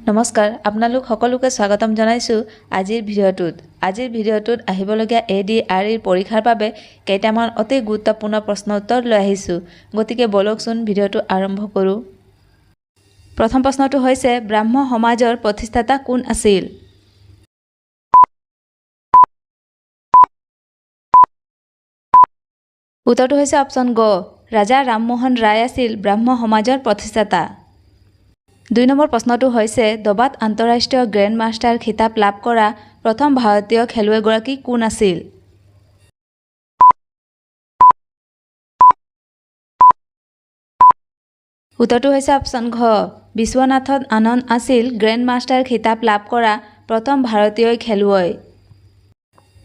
নমস্কাৰ, আপোনালোক সকলোকে স্বাগতম জনাইছোঁ আজিৰ ভিডিঅ'টোত। আজিৰ ভিডিঅ'টোত আহিবলগীয়া এডিআৰইৰ পৰীক্ষাৰ বাবে কেইটামান অতি গুৰুত্বপূৰ্ণ প্ৰশ্ন উত্তৰ লৈ আহিছোঁ। গতিকে ব'লকচোন, ভিডিঅ'টো আৰম্ভ কৰোঁ। প্ৰথম প্ৰশ্নটো হৈছে, ব্ৰাহ্ম সমাজৰ প্ৰতিষ্ঠাতা কোন আছিল? উত্তৰটো হৈছে অপশ্যন গ, ৰাজা ৰামমোহন ৰায় আছিল ব্ৰাহ্ম সমাজৰ প্ৰতিষ্ঠাতা। 2 নম্বৰ প্ৰশ্নটো হৈছে, দবাত আন্তঃৰাষ্ট্ৰীয় গ্ৰেণ্ড মাষ্টাৰ খিতাপ লাভ কৰা প্ৰথম ভাৰতীয় খেলুৱৈগৰাকী কোন আছিল? উত্তৰটো হৈছে অপশ্যন ঘ, বিশ্বনাথন আনন্দ আছিল গ্ৰেণ্ড মাষ্টাৰ খিতাপ লাভ কৰা প্ৰথম ভাৰতীয় খেলুৱৈ।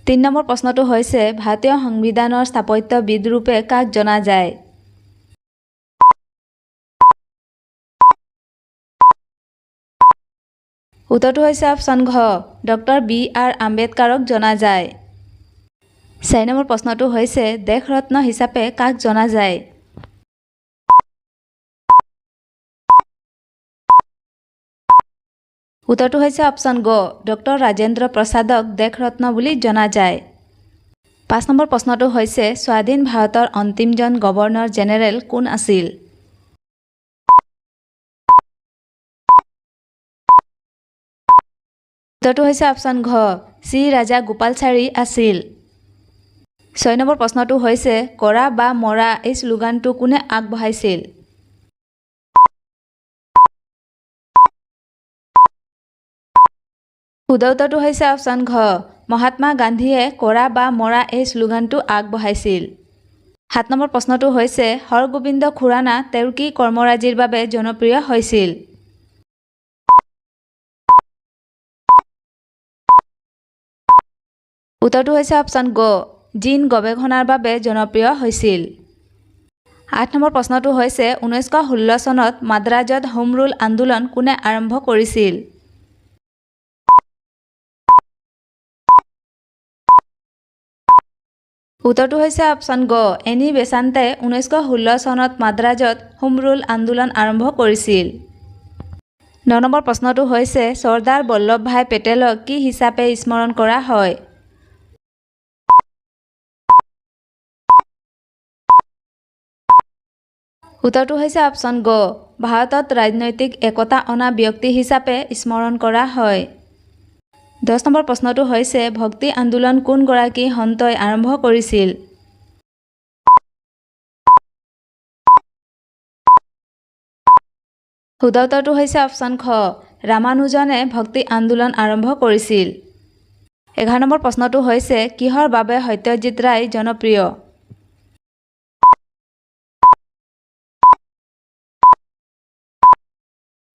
3 নম্বৰ প্ৰশ্নটো হৈছে, ভাৰতীয় সংবিধানৰ স্থাপত্যবিদৰূপে কাক জনা যায়? উত্তৰটো হৈছে অপশ্যন ঘ, ডক্টৰ বি আৰ আম্বেদকাৰক জনা যায়। 4 নম্বৰ প্ৰশ্নটো হৈছে, দেশৰত্ন হিচাপে কাক জনা যায়? উত্তৰটো হৈছে অপশ্যন গ, ডক্টৰ ৰাজেন্দ্ৰ প্ৰসাদক দেশৰত্ন বুলি জনা যায়। 5 নম্বৰ প্ৰশ্নটো হৈছে, স্বাধীন ভাৰতৰ অন্তিমজন গভৰ্ণৰ জেনেৰেল কোন আছিল? উত্তৰটো হৈছে অপশ্যন ঘ, চি ৰাজা গোপালচাৰী আছিল। 6 নম্বৰ প্ৰশ্নটো হৈছে, কৰা বা মৰা এই শ্লোগানটো কোনে আগবঢ়াইছিল? শুদ্ধ উত্তৰটো হৈছে অপশ্যন ঘ, মহাত্মা গান্ধীয়ে কৰা বা মৰা এই শ্লোগানটো আগবঢ়াইছিল। 7 নম্বৰ প্ৰশ্নটো হৈছে, হৰগোবিন্দ খুৰানা তেওঁৰ কি কৰ্মৰাজিৰ বাবে জনপ্ৰিয় হৈছিল? উত্তৰটো হৈছে অপশ্যন গ, জিন গৱেষণাৰ বাবে জনপ্ৰিয় হৈছিল। 8 নম্বৰ প্ৰশ্নটো হৈছে, 1916 চনত মাদ্ৰাজত হোম ৰুল আন্দোলন কোনে আৰম্ভ কৰিছিল? উত্তৰটো হৈছে অপশ্যন গ, এনি বেচান্তে 1916 চনত মাদ্ৰাজত হোম ৰুল আন্দোলন আৰম্ভ কৰিছিল। 9 নম্বৰ প্ৰশ্নটো হৈছে, চৰ্দাৰ বল্লভভাই পেটেলক কি হিচাপে স্মৰণ কৰা হয়? উত্তৰটো হৈছে অপশ্যন গ, ভাৰতত ৰাজনৈতিক একতা অনা ব্যক্তি হিচাপে স্মৰণ কৰা হয়। 10 নম্বৰ প্ৰশ্নটো হৈছে, ভক্তি আন্দোলন কোনগৰাকী সন্তই আৰম্ভ কৰিছিল? শুদ্ধ উত্তৰটো হৈছে অপশ্যন খ, ৰামানুজনে ভক্তি আন্দোলন আৰম্ভ কৰিছিল। 11 নম্বৰ প্ৰশ্নটো হৈছে, কিহৰ বাবে সত্যজিৎ ৰায় জনপ্ৰিয়?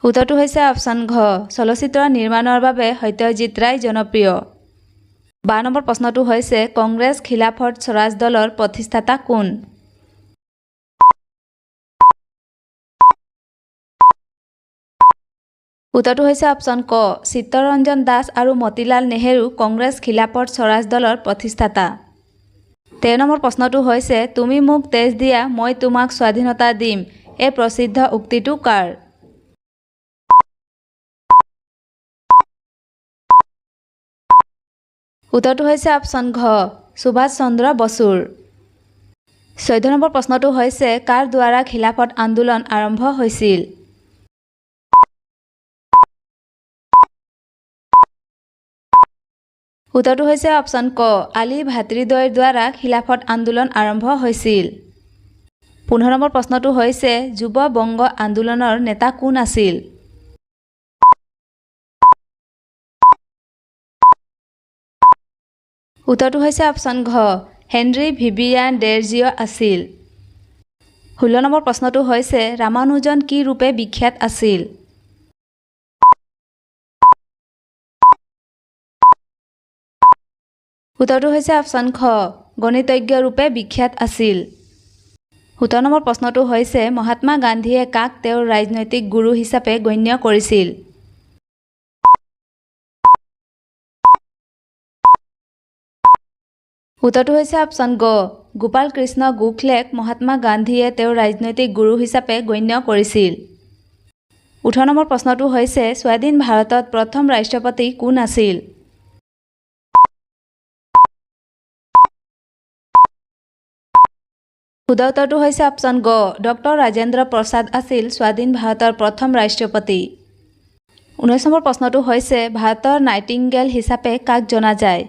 উত্তৰটো হৈছে অপশ্যন ঘ, চলচ্চিত্ৰ নিৰ্মাণৰ বাবে সত্যজিৎ ৰায় জনপ্ৰিয়। 12 নম্বৰ প্ৰশ্নটো হৈছে, কংগ্ৰেছ খিলাফত স্বৰাজ দলৰ প্ৰতিষ্ঠাতা কোন? উত্তৰটো হৈছে অপশ্যন ক, চিত্তৰঞ্জন দাস আৰু মতিলাল নেহেৰু কংগ্ৰেছ খিলাফত স্বৰাজ দলৰ প্ৰতিষ্ঠাতা। 13 নম্বৰ প্ৰশ্নটো হৈছে, তুমি মোক তেজ দিয়া, মই তোমাক স্বাধীনতা দিম, এই প্ৰসিদ্ধ উক্তিটো কাৰ? উত্তৰটো হৈছে অপশ্যন ঘ, সুভাষ চন্দ্ৰ বসুৰ। 14 নম্বৰ প্ৰশ্নটো হৈছে, কাৰ দ্বাৰা খিলাফত আন্দোলন আৰম্ভ হৈছিল? উত্তৰটো হৈছে অপশ্যন ক, আলী ভাতৃদ্বয়ৰ দ্বাৰা খিলাফত আন্দোলন আৰম্ভ হৈছিল। 15 নম্বৰ প্ৰশ্নটো হৈছে, যুৱ বংগ আন্দোলনৰ নেতা কোন আছিল? উত্তৰটো হৈছে অপশ্যন ঘ, হেনৰী ভিভিয়ান ডেৰজিঅ' আছিল। 16 নম্বৰ প্ৰশ্নটো হৈছে, ৰামানুজন কি ৰূপে বিখ্যাত আছিল? উত্তৰটো হৈছে অপশ্যন খ, গণিতজ্ঞ ৰূপে বিখ্যাত আছিল। 17 নম্বৰ প্ৰশ্নটো হৈছে, মহাত্মা গান্ধীয়ে কাক তেওঁৰ ৰাজনৈতিক গুৰু হিচাপে গণ্য কৰিছিল? উত্তৰটো হৈছে অপশ্যন গ, গোপাল কৃষ্ণ গোখলেক মহাত্মা গান্ধীয়ে তেওঁৰ ৰাজনৈতিক গুৰু হিচাপে গণ্য কৰিছিল। 18 নম্বৰ প্ৰশ্নটো হৈছে, স্বাধীন ভাৰতত প্ৰথম ৰাষ্ট্ৰপতি কোন আছিল? শুদ্ধ উত্তৰটো হৈছে অপশ্যন গ, ডক্টৰ ৰাজেন্দ্ৰ প্ৰসাদ আছিল স্বাধীন ভাৰতৰ প্ৰথম ৰাষ্ট্ৰপতি। 19 নম্বৰ প্ৰশ্নটো হৈছে, ভাৰতৰ নাইটিংগেল হিচাপে কাক জনা যায়?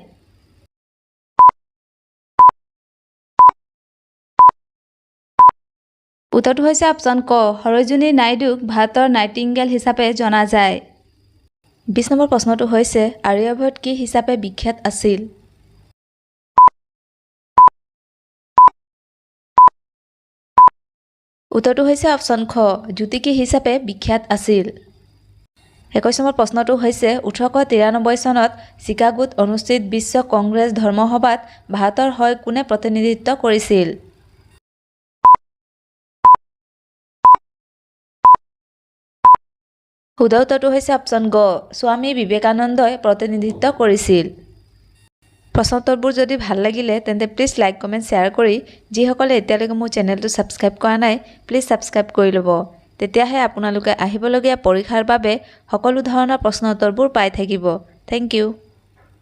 উত্তৰটো হৈছে অপশ্যন ক, সৰোজিনী নাইডুক ভাৰতৰ নাইটিংগেল হিচাপে জনা যায়। 20 নম্বৰ প্ৰশ্নটো হৈছে, আৰ্যভট্ট কি হিচাপে বিখ্যাত আছিল? উত্তৰটো হৈছে অপশ্যন খ, জ্যোতিষী হিচাপে বিখ্যাত আছিল। 21 নম্বৰ প্ৰশ্নটো হৈছে, 1893 চনত চিকাগোত অনুষ্ঠিত বিশ্ব কংগ্ৰেছ ধৰ্মসভাত ভাৰতৰ হৈ কোনে প্ৰতিনিধিত্ব কৰিছিল? শুদ্ধ উত্তৰটো হৈছে অপশ্যন গ, স্বামী বিবেকানন্দই প্ৰতিনিধিত্ব কৰিছিল। প্ৰশ্নোত্তৰবোৰ যদি ভাল লাগিলে, তেন্তে প্লিজ লাইক, কমেণ্ট, শ্বেয়াৰ কৰি যিসকলে এতিয়ালৈকে মোৰ চেনেলটো ছাবস্ক্ৰাইব কৰা নাই, প্লিজ ছাবস্ক্ৰাইব কৰি ল'ব। তেতিয়াহে আপোনালোকে আহিবলগীয়া পৰীক্ষাৰ বাবে সকলো ধৰণৰ প্ৰশ্ন উত্তৰবোৰ পাই থাকিব। Thank you.